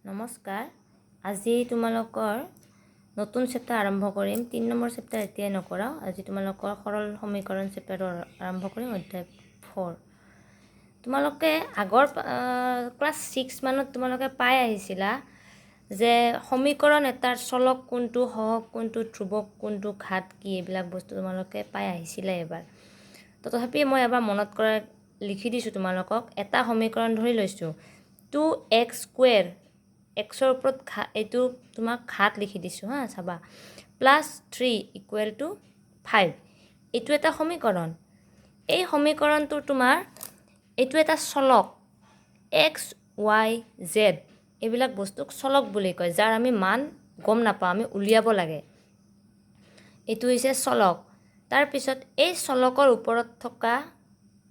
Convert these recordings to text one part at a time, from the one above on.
নমস্কাৰ। আজি তোমালোকৰ নতুন চেপ্টাৰ আৰম্ভ কৰিম। 3 নম্বৰ চেপ্টাৰ এতিয়াই নকৰাওঁ। আজি তোমালোকৰ সৰল সমীকৰণ চেপ্টাৰটো আৰম্ভ কৰিম, অধ্যায় 4। তোমালোকে আগৰ ক্লাছ 6 মানত তোমালোকে পাই আহিছিলা যে সমীকৰণ এটাৰ চলক কোনটো, সহগ কোনটো, ধ্ৰুৱক কোনটো, ঘাত কি, এইবিলাক বস্তু তোমালোকে পাই আহিছিলা এবাৰ। তো তথাপি মই এবাৰ মনত কৰাই লিখি দিছোঁ তোমালোকক। এটা সমীকৰণ ধৰি লৈছোঁ, টু এক্স স্কুৱেৰ, এক্সৰ ওপৰত ঘা, এইটো তোমাক ঘাত লিখি দিছোঁ, হা, চাবা, প্লাছ 3 ইকুৱেল টু 5। এইটো এটা সমীকৰণ। এই সমীকৰণটো তোমাৰ এইটো এটা চলক। এক্স, ৱাই, জেড এইবিলাক বস্তুক চলক বুলি কয়, যাৰ আমি মান গম নাপাওঁ, আমি উলিয়াব লাগে। এইটো হৈছে চলক। তাৰপিছত এই চলকৰ ওপৰত থকা,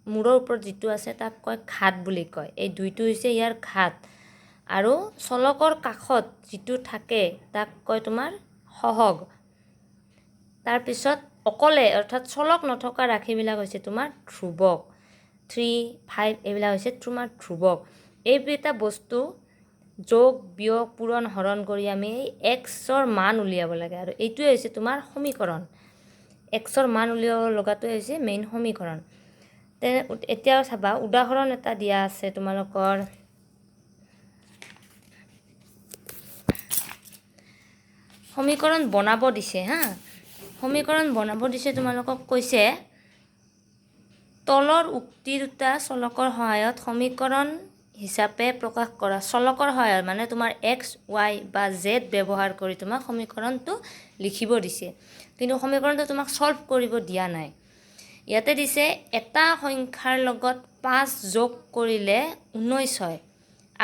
মূৰৰ ওপৰত যিটো আছে, তাক কয় ঘাত বুলি কয়। এই দুইটো হৈছে ইয়াৰ ঘাত। আৰু চলকৰ কাষত যিটো থাকে, তাক কয় তোমাৰ সহগ। তাৰপিছত অকলে, অৰ্থাৎ চলক নথকা ৰাশিবিলাক হৈছে তোমাৰ ধ্ৰুৱক। 3, 5 এইবিলাক হৈছে তোমাৰ ধ্ৰুৱক। এইকেইটা বস্তু যোগ, বিয়োগ, পূৰণ, হৰণ কৰি আমি এই এক্সৰ মান উলিয়াব লাগে। আৰু এইটোৱে হৈছে তোমাৰ সমীকৰণ। এক্সৰ মান উলিয়াব লগাটোৱে হৈছে মেইন সমীকৰণ। তেনে এতিয়াও চাবা, উদাহৰণ এটা দিয়া আছে তোমালোকৰ। সমীকৰণ বনাব দিছে, হা, সমীকৰণ বনাব দিছে তোমালোকক। কৈছে, তলৰ উক্তি দুটা চলকৰ সহায়ত সমীকৰণ হিচাপে প্ৰকাশ কৰা। চলকৰ সহায়ত মানে তোমাৰ এক্স, ৱাই বা জেড ব্যৱহাৰ কৰি তোমাক সমীকৰণটো লিখিব দিছে। কিন্তু সমীকৰণটো তোমাক ছল্ভ কৰিব দিয়া নাই। ইয়াতে দিছে, এটা সংখ্যাৰ লগত 5 যোগ কৰিলে 19 হয়।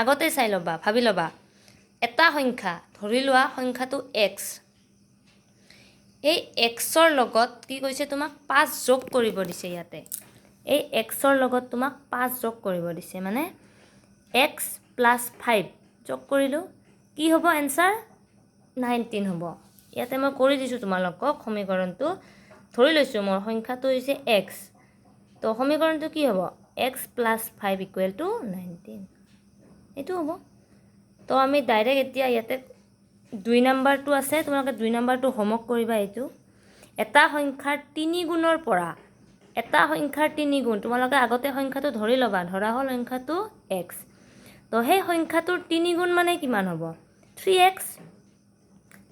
আগতে চাই ল'বা, ভাবি ল'বা। এটা সংখ্যা ধৰি লোৱা, সংখ্যাটো এক্স। এই এক্সৰ লগত কি কৈছে তোমাক? 5 যোগ কৰিব দিছে ইয়াতে। এই এক্সৰ লগত তোমাক 5 যোগ কৰিব দিছে, মানে এক্স প্লাছ 5 যোগ কৰিলোঁ, কি হ'ব এনচাৰ? 19 হ'ব। ইয়াতে মই কৰি দিছোঁ তোমালোকক সমীকৰণটো। ধৰি লৈছোঁ মোৰ সংখ্যাটো হৈছে এক্স। তো সমীকৰণটো কি হ'ব? X plus 5 equal to 19, এইটো হ'ব। তো আমি ডাইৰেক্ট এতিয়া ইয়াতে 2 নাম্বাৰটো আছে, তোমালোকে 2 নাম্বাৰটো হোমৱৰ্ক কৰিবা এইটো। এটা সংখ্যাৰ তিনি গুণৰ পৰা, এটা সংখ্যাৰ তিনি গুণ, তোমালোকে আগতে সংখ্যাটো ধৰি ল'বা। ধৰা হ'ল সংখ্যাটো এক্স। তো সেই সংখ্যাটোৰ তিনি গুণ মানে কিমান হ'ব? 3 এক্স।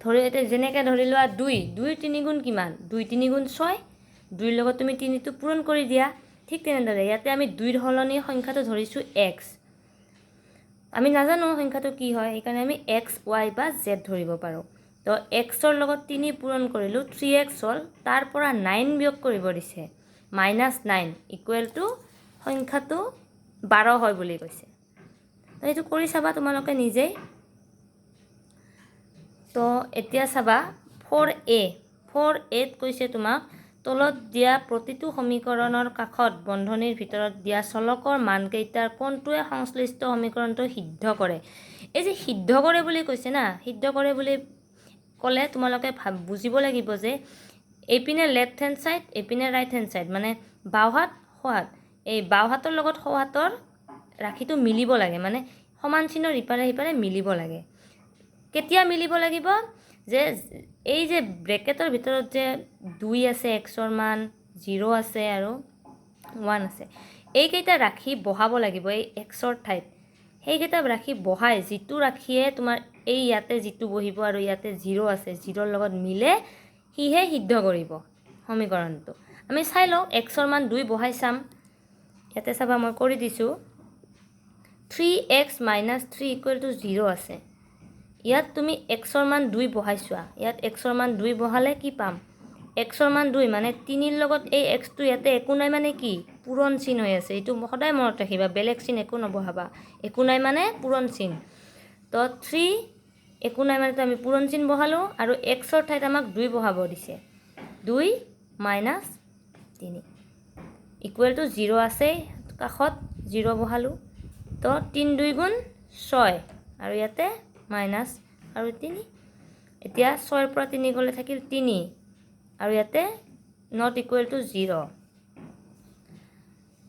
ধৰি এতিয়া যেনেকৈ ধৰি লোৱা দুই, দুইৰ তিনি গুণ কিমান? দুই তিনি গুণ ছয়। দুইৰ লগত তুমি তিনিটো পূৰণ কৰি দিয়া। ঠিক তেনেদৰে ইয়াতে আমি দুইৰ সলনি সংখ্যাটো ধৰিছোঁ এক্স। আমি নাজানো সংখ্যাটো কি হয়, সেইকাৰণে আমি এক্স, ৱাই বা জেড ধৰিব পাৰোঁ। তো এক্সৰ লগত তিনি পূৰণ কৰিলোঁ, 3 এক্স হ'ল। তাৰ পৰা 9 বিয়োগ কৰিব দিছে, মাইনাছ 9 ইকুৱেল টু সংখ্যাটো 12 হয় বুলি কৈছে। তো এইটো কৰি চাবা তোমালোকে নিজেই। তো এতিয়া চাবা 4এ। 4এত কৈছে তোমাক, তলত দিয়া প্ৰতিটো সমীকৰণৰ কাষত বন্ধনীৰ ভিতৰত দিয়া চলকৰ মানকেইটাৰ কোনটোৱে সংশ্লিষ্ট সমীকৰণটো সিদ্ধ কৰে? এই যে সিদ্ধ কৰে বুলি কৈছে না, সিদ্ধ কৰে বুলি ক'লে তোমালোকে বুজিব লাগিব যে এইপিনে লেফ্ট হেণ্ড ছাইড, এইপিনে ৰাইট হেণ্ড ছাইড, মানে বাওঁহাত, সোঁহাত। এই বাওঁহাতৰ লগত সোঁহাতৰ ৰাশিটো মিলিব লাগে, মানে সমান চিনৰ ইপাৰে সিপাৰে মিলিব লাগে। কেতিয়া মিলিব লাগিব? যে এই যে ব্ৰেকেটৰ ভিতৰত যে 2 আছে, এক্সৰ মান 0 আছে আৰু 1 আছে, এইকেইটা ৰাশি বহাব লাগিব এই এক্সৰ ঠাইত। সেইকেইটা ৰাশি বহাই যিটো ৰাশিয়ে তোমাৰ এই ইয়াতে যিটো বহিব আৰু ইয়াতে 0 আছে, 0ৰ লগত মিলে, সিহে সিদ্ধ কৰিব সমীকৰণটো। আমি চাই লওঁ, এক্সৰ মান 2 বহাই চাম। ইয়াতে চাবা, মই কৰি দিছোঁ। 3 x minus 3 equal to 0 আছে। ইয়াত তুমি এক্সৰ মান 2 বহাই চোৱা। ইয়াত এক্সৰ মান 2 বহালে কি পাম? এক্সৰ মান 2 মানে তিনিৰ লগত এই এক্সটো, ইয়াতে একো নাই মানে কি? পূৰণ চিন হৈ আছে। এইটো সদায় মনত ৰাখিবা, বেলেগ চিন একো নবহাবা। একো নাই মানে পূৰণ চিন। তো 3 একো নাই মানে আমি পূৰণ চিন বহালোঁ আৰু এক্সৰ ঠাইত আমাক 2 বহাব দিছে। 2 মাইনাছ 3 ইকুৱেল টু 0 আছে, কাষত 0 বহালোঁ। তো তিনি দুই গুণ ছয় আৰু ইয়াতে মাইনাছ আৰু তিনি। এতিয়া ছয়ৰ পৰা তিনি গ'লে থাকিল তিনি আৰু ইয়াতে not equal to 0।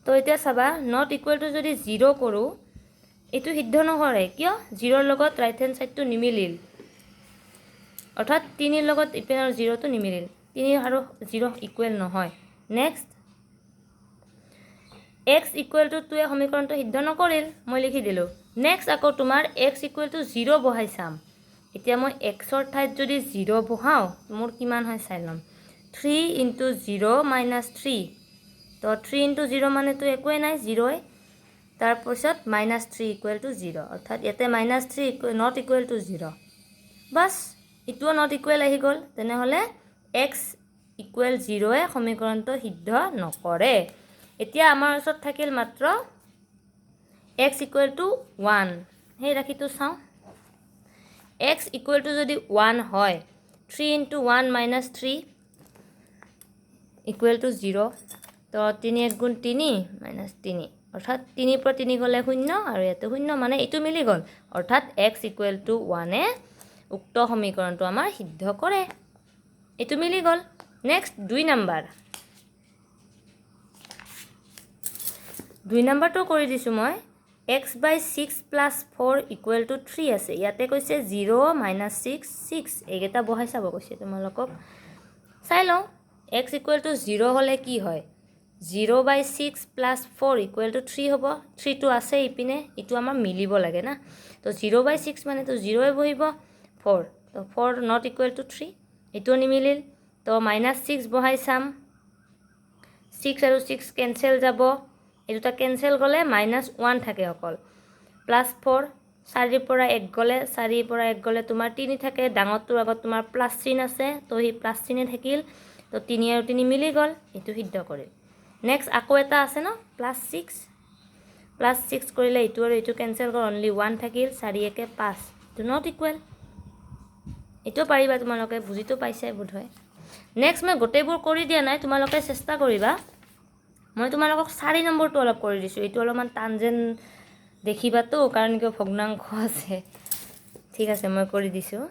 তো এতিয়া চাবা, not equal to যদি 0 কৰোঁ, এইটো সিদ্ধ নকৰে। কিয়? জিৰ'ৰ লগত ৰাইট হেণ্ড ছাইডটো নিমিলিল, অৰ্থাৎ তিনিৰ লগত ইপিনৰ জিৰ'টো নিমিলিল। তিনি আৰু জিৰ' ইকুৱেল নহয়। নেক্সট, এক্স ইকুৱেল টু টুৱে সমীকৰণটো সিদ্ধ নকৰিল, মই লিখি দিলোঁ। নেক্সট আকৌ তোমাৰ এক্স ইকুৱেল টু জিৰ' বহাই চাম। এতিয়া মই এক্সৰ ঠাইত যদি জিৰ' বহাওঁ, মোৰ কিমান হয় চাই ল'ম। Three into zero minus three। তো থ্ৰী ইণ্টু জিৰ' মানেতো একোৱেই নাই, জিৰ'ই। তাৰপিছত minus three equal to zero, অৰ্থাৎ ইয়াতে minus three not equal to zero। Bus, ইটোও not equal আহি গ'ল। তেনেহ'লে এক্স ইকুৱেল জিৰ'য়ে সমীকৰণটো সিদ্ধ নকৰে। এতিয়া আমাৰ ওচৰত থাকিল মাত্ৰ এক্স ইকুৱেল টু ওৱান। সেই ৰাশিটো চাওঁ। এক্স ইকুৱেল টু যদি ওৱান হয়, three into one minus three equal to zero। তো তিনি এক গুণ তিনি মাইনাছ তিনি, অৰ্থাৎ তিনিৰ পৰা তিনি গ'লে শূন্য আৰু ইয়াতে শূন্য, মানে এইটো মিলি গ'ল। অৰ্থাৎ এক্স ইকুৱেল টু ওৱানে উক্ত সমীকৰণটো আমাৰ সিদ্ধ কৰে। এইটো মিলি গ'ল। নেক্সট দুই নাম্বাৰ। দুই নাম্বাৰটো কৰি দিছোঁ মই। X by six plus four equal to three আছে। ইয়াতে কৈছে জিৰ' মাইনাছ ছিক্স ছিক্স, এইকেইটা বহাই চাব কৈছে তোমালোকক। চাই লওঁ, এক্স ইকুৱেল টু জিৰ' হ'লে কি হয়? Zero by six plus four equal to three হ'ব। থ্ৰীটো আছে ইপিনে, ইটো আমাৰ মিলিব লাগে না। তো জিৰ' বাই ছিক্স মানেতো জিৰ'ই বহিব, ফ'ৰ, তো four not equal to three, এইটোও নিমিলিল। তো মাইনাছ ছিক্স বহাই চাম। ছিক্স আৰু ছিক্স কেঞ্চেল যাব, এই দুটা কেঞ্চেল গ'লে মাইনাছ ওৱান থাকে অকল। প্লাছ ফ'ৰ, চাৰিৰ পৰা এক গ'লে, চাৰিৰ পৰা এক গ'লে তোমাৰ তিনি থাকে। ডাঙৰটোৰ আগত তোমাৰ প্লাছ চিন আছে, তো সেই প্লাছ চিনে থাকিল। তো তিনি আৰু তিনি মিলি গ'ল, এইটো সিদ্ধ কৰিল। নেক্সট আকৌ এটা আছে ন, প্লাছ ছিক্স। প্লাছ ছিক্স কৰিলে এইটো আৰু এইটো কেঞ্চেল গ'ল, অনলি ওৱান থাকিল। চাৰি একে পাঁচ, এইটো not equal. এইটোও পাৰিবা তোমালোকে, বুজিতো পাইছাই বোধহয়। নেক্সট মই গোটেইবোৰ কৰি দিয়া নাই, তোমালোকে চেষ্টা কৰিবা। মই তোমালোকক চাৰি নম্বৰটো অলপ কৰি দিছোঁ। এইটো অলপমান টান যেন দেখিবাতো, কাৰণ কিয় ভগ্নাংশ আছে। ঠিক আছে, মই কৰি দিছোঁ।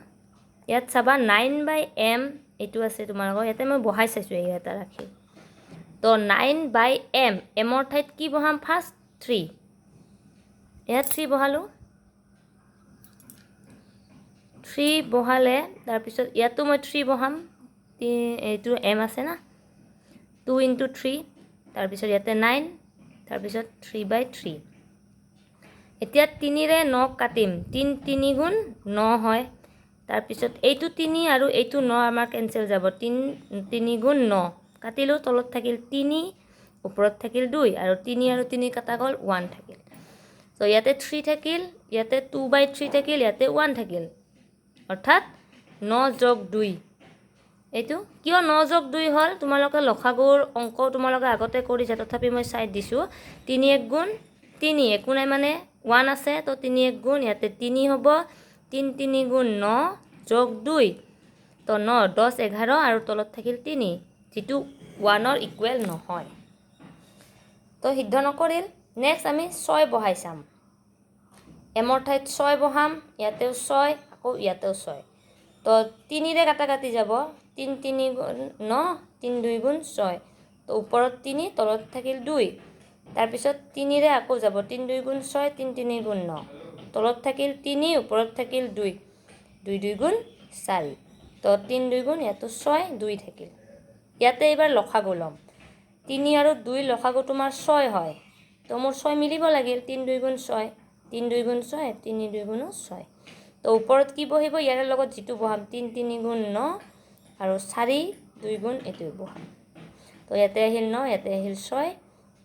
ইয়াত চাবা, নাইন বাই এম এইটো আছে তোমালোকৰ। ইয়াতে মই বহাই চাইছোঁ এই এটা ৰাখি। তো নাইন বাই এম, এমৰ ঠাইত কি বহাম? ফাৰ্ষ্ট থ্ৰী, ইয়াত থ্ৰী বহালোঁ। থ্ৰী বহালে তাৰপিছত ইয়াতো মই থ্ৰী বহাম। এইটো এম আছে না, টু ইণ্টু থ্ৰী, তাৰপিছত ইয়াতে নাইন, তাৰপিছত থ্ৰী বাই থ্ৰী। এতিয়া তিনিৰে নক কাটিম। তিনি তিনি গুণ ন হয়। তাৰপিছত এইটো তিনি আৰু এইটো ন আমাৰ কেঞ্চেল যাব। তিনি তিনি গুণ ন কাটিলোঁ, তলত থাকিল তিনি, ওপৰত থাকিল দুই, আৰু তিনি আৰু তিনি কটা গ'ল, ওৱান থাকিল। ত' ইয়াতে থ্ৰী থাকিল, ইয়াতে টু বাই থ্ৰী থাকিল, ইয়াতে ওৱান থাকিল। অৰ্থাৎ ন যোগ দুই। এইটো কিয় ন যোগ দুই হ'ল? তোমালোকে লসাগুৰ অংক তোমালোকে আগতে কৰিছা, তথাপি মই চাই দিছোঁ। তিনি এক গুণ তিনি, একো নাই মানে ওৱান আছে, তো তিনি এক গুণ ইয়াতে তিনি হ'ব। তিনি তিনি গুণ ন যোগ দুই, তো ন দহ 11 আৰু তলত থাকিল তিনি, যিটো ওৱানৰ ইকুৱেল নহয়, তো সিদ্ধ নকৰিল। নেক্সট আমি ছয় বহাই চাম। এমৰ ঠাইত ছয় বহাম, ইয়াতেও ছয়, আকৌ ইয়াতেও ছয়। তো তিনিৰে কাটা কাটি যাব। তিনি তিনি গুণ ন, তিনি দুই গুণ ছয়। তো ওপৰত তিনি, তলত থাকিল দুই। তাৰপিছত তিনিৰে আকৌ যাব, তিনি দুই গুণ ছয়, তিনি তিনি গুণ ন। তলত থাকিল তিনি, ওপৰত থাকিল দুই, দুই দুই গুণ চাৰি। তো তিনি দুই গুণ ইয়াতো ছয়, দুই থাকিল। ইয়াতে এইবাৰ লসাগু ল'ম। তিনি আৰু দুই লসাগু তোমাৰ ছয় হয়, তো মোৰ ছয় মিলিব লাগিল। তিনি দুই গুণ ছয়, তিনি দুই গুণ ছয়, তিনি দুই গুণো ছয়। তো ওপৰত কি বহিব? ইয়াৰে লগত যিটো বহাম, তিনি তিনি গুণ ন আৰু চাৰি দুই গুণ এইটো বহাম। তো ইয়াতে আহিল ন, ইয়াতে আহিল ছয়,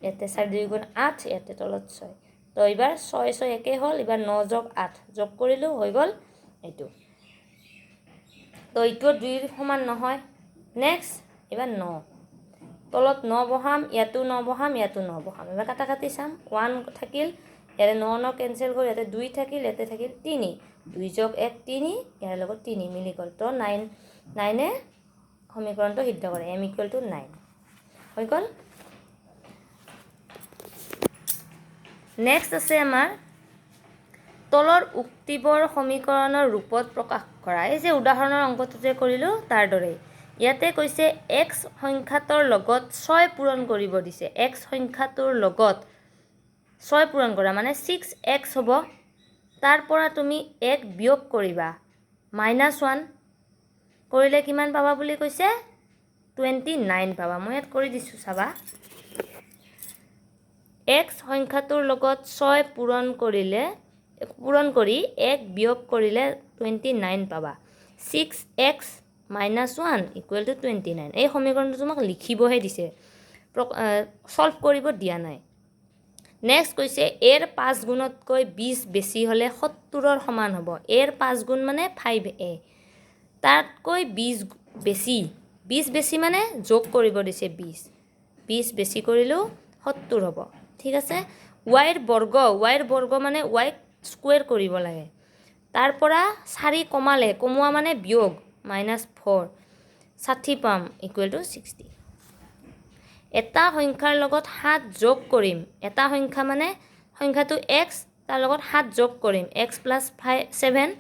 ইয়াতে চাৰি দুই গুণ আঠ, ইয়াতে তলত ছয়। তো এইবাৰ ছয় ছয় একে হ'ল। এইবাৰ ন যোগ আঠ যোগ কৰিলোঁ, হৈ গ'ল এইটো। তো এইটো দুইৰ সমান নহয়। নেক্সট এইবাৰ ন, তলত ন বহাম, ইয়াতো ন বহাম, ইয়াতো ন বহাম। এবাৰ কাটা কাটি চাম। ওৱান থাকিল, ইয়াতে ন ন কেঞ্চেল কৰি ইয়াতে দুই থাকিল, ইয়াতে থাকিল তিনি। দুই যোগ এক তিনি, ইয়াৰ লগত তিনি মিলি গ'ল। তো নাইন, নাইনে সমীকৰণটো সিদ্ধ কৰে। এম ইকুৱেল টু নাইন হৈ গ'ল। নেক্সট আছে আমাৰ তলৰ উক্তিবোৰ সমীকৰণৰ ৰূপত প্ৰকাশ কৰা। এই যে উদাহৰণৰ অংকটো যে কৰিলোঁ তাৰ দৰেই ইয়াতে কৈছে, এক্স সংখ্যাটোৰ লগত ছয় পূৰণ কৰিব দিছে। এক্স সংখ্যাটোৰ লগত ছয় পূৰণ কৰা মানে ছিক্স এক্স হ'ব। তাৰ পৰা তুমি এক বিয়োগ কৰিবা, মাইনাছ ওৱান কৰিলে কিমান পাবা বুলি কৈছে? 29 পাবা। মই ইয়াত কৰি দিছোঁ, চাবা। এক্স সংখ্যাটোৰ লগত ছয় পূৰণ কৰিলে, পূৰণ কৰি এক বিয়োগ কৰিলে 29 পাবা। 6x minus 1 equal to 29। এই সমীকৰণটো তোমাক লিখিবহে দিছে, ছল্ভ কৰিব দিয়া নাই। নেক্সট কৈছে, এৰ পাঁচ গুণতকৈ 20 বেছি হ'লে 70ৰ সমান হ'ব। এৰ পাঁচ গুণ মানে ফাইভ এ, তাতকৈ 20 বেছি। 20 বেছি মানে যোগ কৰিব দিছে 20। 20 বেছি কৰিলেও 70 হ'ব, ঠিক আছে। ৱাইৰ বৰ্গ, ৱাইৰ বৰ্গ মানে ৱাইক স্কুৱেৰ কৰিব লাগে। তাৰ পৰা চাৰি কমালে, কমোৱা মানে বিয়োগ, মাইনাছ ফ'ৰ, 60 পাম, ইকুৱেল টু 60। এটা সংখ্যাৰ লগত সাত যোগ কৰিম। এটা সংখ্যা মানে সংখ্যাটো এক্স, তাৰ লগত সাত যোগ কৰিম, এক্স প্লাছ 5 7।